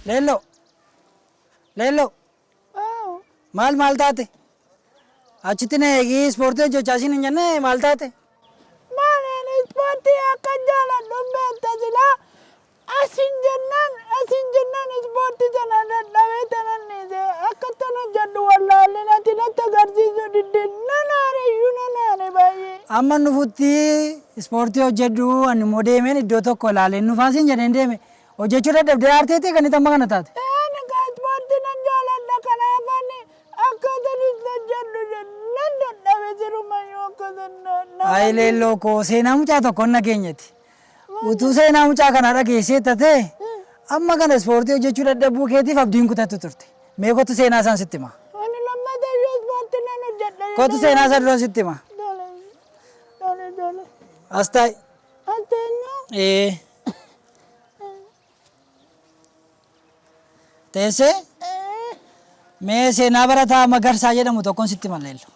Leelloo! Leelloo! Maal maal taate? Achitti na eegi ispoortii hojjechaa siin hin jenne maal taate? Maal ani ispoortii akkan jaaladhu hin beekta silaa asin jennaan asin jennaan ispoortii sana dadhabee tanan dhiise akka ittan hojjedhu wallaaleen ati natti agarsiisuu didde nan aare iyyuu nan aare baay'ee. Amma nufutti ispoortii hojjedhu ani immoo deemeen iddoo tokko ilaaleen nufaa siin jedheen deeme hojjechuu dadhabdee aarteetii kan itti amma kana taate. Ani kaa ispoortii nan jaaladha kanaaf ani akkaataan itti hojjedhu nan dadhabe sirumayyuu akkaataan na Ayi leelloo koo seenaa mucaa tokkoon nageenyeti. Utuu seenaa mucaa kanaa dhageesseetta ta'e amma kana ispoortii hojjechuu dadhabuu keetiif abdiin kutattu turte. Mee kottu seenaa isaan sitti hima. Ani lammata iyyuu ispoortii nan hojjedha. Kottu seenaa isaa duran sitti hima. Tole, tole, tole. As taa'i. As teenyu. Ee. Teessee? Mee seenaa barataa Magarsaa jedhamu tokkon sitti hima Leello.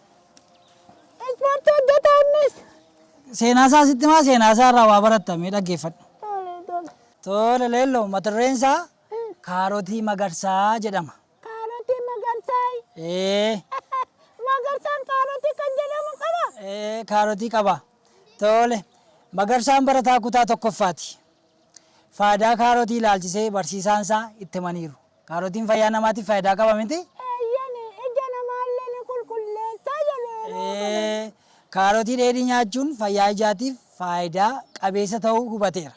Ispoortii hojjetaa innis. Seenaa isaa sitti himaa seenaa isaa irraa waa baratta mee dhaggeeffadhu. Tole, tole. Tole Leello mata dureen isaa kaarotii Magarsaa jedhama. Kaarotii Magarsaa. Ee. Magarsaan kaarotii kan jedhamu qaba. Ee kaarotii qaba. Tole Magarsaan barataa kutaa tokkoffaati. Faayidaa kaarotii ilaalchisee barsiisaan isaa itti himaniiru. Kaarotiin fayyaa namaatiif faayidaa qaba miti? Eeyyeni, ija namaallee ni qulqulleessa jedhu yeroo kana. Ee, kaarotii dheedhii nyaachuun fayyaa ijaatiif faayidaa qabeessa ta'uu hubateera.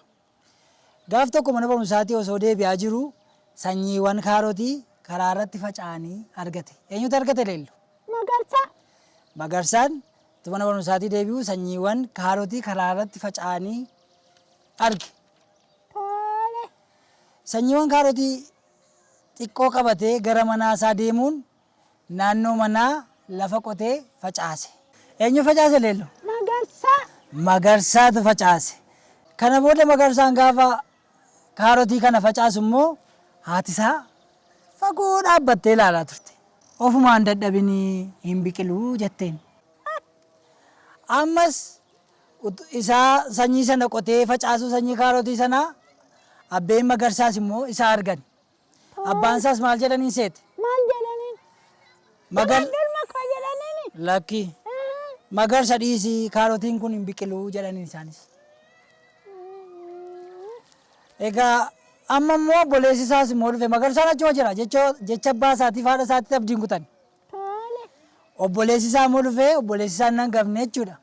Gaaf tokko mana barumsaatii osoo deebi'aa jiruu sanyiiwwan kaarotii karaa irratti faca'anii argate. Eenyutu argate Leello? Magarsaa. Magarsaan utuu mana barumsaatii deebi'uu sanyiiwwan kaarotii karaa irratti faca'anii arge. Tole. Sanyiiwwan kaarotii xiqqoo qabatee gara manaa isaa deemuun naannoo manaa lafa qotee facaase. Eenyu facaase Leello? Magarsaa. Magarsaatu facaase. Kana booda Magarsaan gaafa kaarotii kana facaasu immoo haati isaa fagoo dhaabbattee ilaalaa turte. Ofumaan dadhabinii hin biqiluu jetteen. Ammas isaa sanyii sana qotee facaasuu sanyii kaarotii sanaa abbeen Magarsaas immoo isa argan. Abbaan isaas maal jedhaniin seete? Maal jedhaniin? Magar Jabadhu ilma koo jedhaniini? Lakki. Magarsa dhiisi kaarotiin kun hin biqiluu jedhaniin isaanis. Egaa amma immoo obboleessi isaas immoo dhufe Magarsaan achuma jira jecha jecha abbaa isaatiif haadha isaatti abdiin kutan. Tole. Obboleessi isaa immoo dhufee obboleessi isaa hin hangafne jechuudha.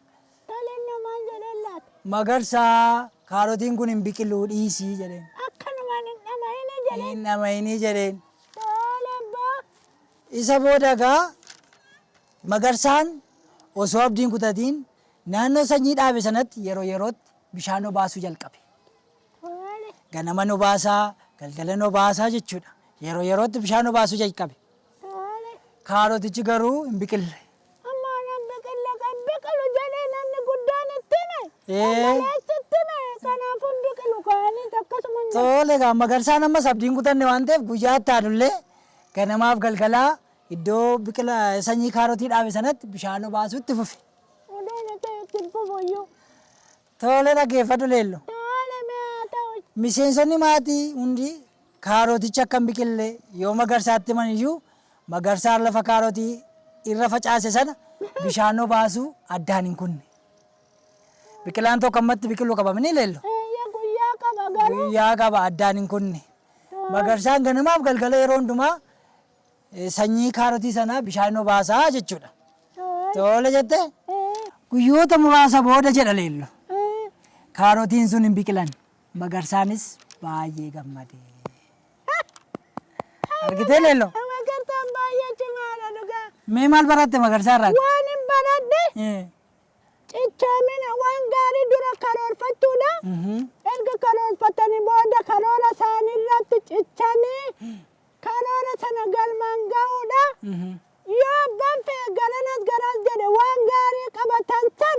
Tole innoo maal jedheen laata? Magarsaa kaarotiin kun hin biqiluu dhiisii jedheen. Akkanumaan hin dhama'inii jedheen. Hin dhama'inii jedheen. Tole abbaa. Isa booda egaa Magarsaan osoo abdiin kutatiin naannoo sanyii dhaabe sanatti yeroo yerootti bishaan obaasuu jalqabe. Tole. Ganaman obaasaa, galgalan obaasaa jechuudha. Yeroo yerootti bishaan obaasuu jalqabe. Tole. Kaarotichi garuu hin biqille. Amma nan biqille kan biqilu jedhee namni guddaan itti hime. Ee. Obboleessi itti hime kanaafuu hin biqilu ka'aniis akkasuma hin Tole egaa Magarsaan ammas abdiin kutanne waan ta'eef guyyaa itti aanullee ganamaaf galgalaa iddoo biqila sanyii kaarotii dhaabe sanatti bishaan obaasuu itti fufe. Odoon ta'e itti hin fufu iyyuu. Tole dhaggeeffadhu Leello. Tole mee haa ta'u. Miseensonni maatii hundi kaarotichi akka hin biqille yoo Magarsaatti himan iyyuu Magarsaan lafa kaarotii irra facaase sana bishaan obaasuu addaan hin kunne. Biqilaan tokko ammatti biqiluu qaba mini Leello? Eeyyee guyyaa qaba garuu. Guyyaa qaba addaan hin kunne. Magarsaan ganamaaf galgala yeroo hundumaa sanyii kaarotii sana bishaan obaasaa jechuudha. Tole jette? Guyyoota muraasa booda jedha Leello. Kaarotiin sun hin biqilan. Magarsaanis baay'ee gammade. Argitee Leello? Magarsaan baay'ee cimaadha dhugaa. Mee maal baratte Magarsaa irraati? Waan hin baradhe cichoomina waan gaarii dura karoorfachuudha. Erga karoorfatanii booda karoora isaanii irratti cichanii karoora sana galmaan ga'uudha. Yoo abbaan fe'e garanas garas jedhe waan gaarii qabatan san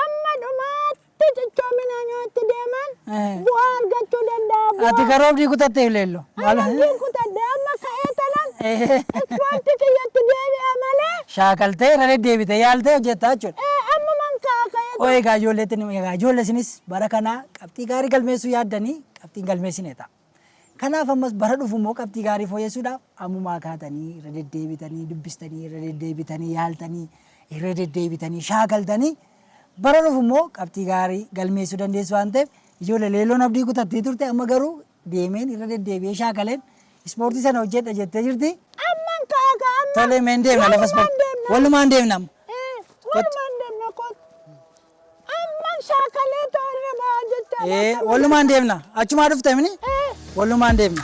amma dhumaatti cichoominaan yoo itti deeman bu'aa argachuu danda'a. Ati Bu'aa garuu abdii kutatteef Leello. Ani abdiin kutadhe amma ka'ee tanan ispoortii kiyyatti deebi'a malee Shaakaltee irra deddeebitee yaaltee hojjettaa jechuudha. Ammuman ka'a ka'ee Qo'ee egaa ijoolleetti egaa ijoollee isinis bara kana qabxii gaarii galmeessuu yaaddanii qabxii hin galmeessine ta'a. Kanaaf ammas bara dhufu immoo qabxii gaarii fooyyessuudhaaf ammumaa kaatanii irra deddeebitanii dubbistanii, irra deddeebitanii yaaltanii, irra deddeebitanii shaakaltanii bara dhufu immoo qabxii gaarii galmeessuu dandeessu waan ta'eef, ijoollee, Leelloon abdii kutattee turte, amma garuu deemeen irra deddeebi'ee shaakaleen ispoortii sana hojjedha jettee jirti. Amman ka'a ka'a amma. Tolee, meen deemna lafa Walumaan ispoortii. deemna. Walumaan deemna amma. Eh, walumaan deemna, kottu. Amman shaakalee toorra ba'a jechaadha. Walumaan deemna. Achumaa dhufte mini? Eh. Walumaan deemna.